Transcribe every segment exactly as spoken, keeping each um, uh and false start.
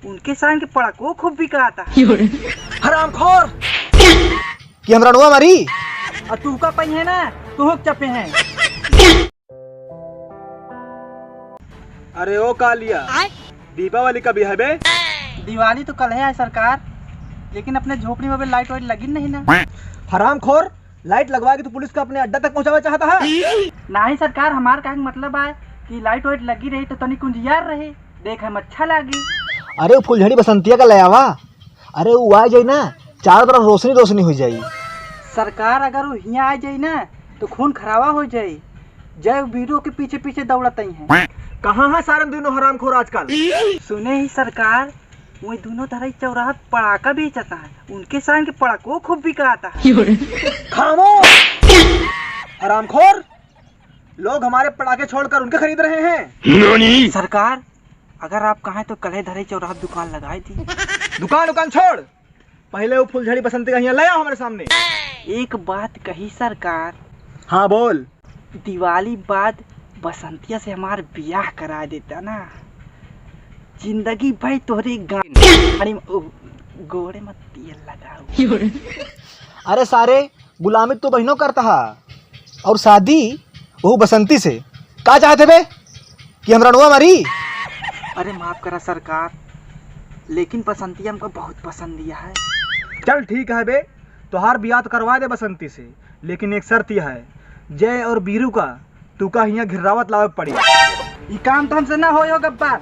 उनके साइन के पड़को खूब बिकाता है। हरामखोर! कि हम रणुआ मारी? और तू का पई है ना, तू हुक चपे हैं। अरे ओ कालिया, आय? दीपावली कभी है बे? दिवाली तो कल है सरकार, लेकिन अपने झोपड़ी में अभी लाइट वाइट लगी नहीं ना। हरामखोर, लाइट लगवा के तू पुलिस का अपने अड्डा तक पहुंचावे चाहता है? नहीं सरकार, हमार कहे के मतलब है कि लाइट वाइट लगी रही तो तनी कुंजियार रही, देखे में अच्छा लागी। अरे वो फुलझड़ी बसंतिया का ले आवा। अरे वो आ जाई ना, चारों तरफ रोशनी रोशनी हो जाई। सरकार अगर वो हियाँ आ जाई ना तो खून खराबा हो जाई। जय वीरों के पीछे पीछे दौड़त आई हैं। कहाँ है सारन दोनों हरामखोर आजकल? सुने ही सरकार, वही दोनों तरह चौराहा पड़ाका बेचता है, उनके साइन के पड़को खूब बिकाता है। खामोश! हरामखोर, लोग हमारे पटाखे छोड़कर उनके खरीद रहे हैं। सरकार, अगर आप कहें तो कल्हे धरे चौराहा दुकान लगाई दी। दुकान उकान छोड़, पहले वो फुलझड़ी बसंती का यहाँ ले आओ हमारे सामने। एक बात कही सरकार। हाँ बोल। दिवाली बाद बसंतिया से हमार बियाह करा देता ना, जिंदगी भर तोहरे गाड़ी में, ओ, गोड़े में तेल लगाऊ। अरे सारे, गुलामी तो बहिनो करता है, और शादी वो बसंती से। का चाहते बे कि हम रणुआ मारी? अरे माफ करा सरकार, लेकिन बसंती हमको बहुत पसंद दिया है। चल ठीक है बे, तोहार बियाह तो करवा दे बसंती से, लेकिन एक शर्त यह है, जय और बीरू का तू का हियाँ घिर्रावत लावे पड़ी। ई काम तो हमसे ना होई हो गब्बर।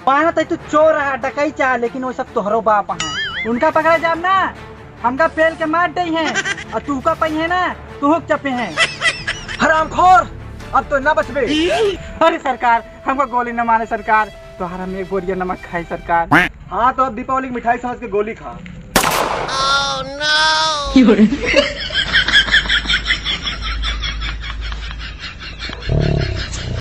मानत है तू चोर है, डकैत है, लेकिन वो सब तोहरो बाप हैं। उनका पकड़े जाब ना, हमका पेल के मार दई हैं, और तू का पई है ना, तू हुक चपे हैं। हरामखोर, अब तो ना बचबे। अरे सरकार, हमका गोली न मारे सरकार, तोहरा हम एक बोरिया नमक खाई सरकार। हाँ, तो अब दीपावली की मिठाई समझ के गोली खा।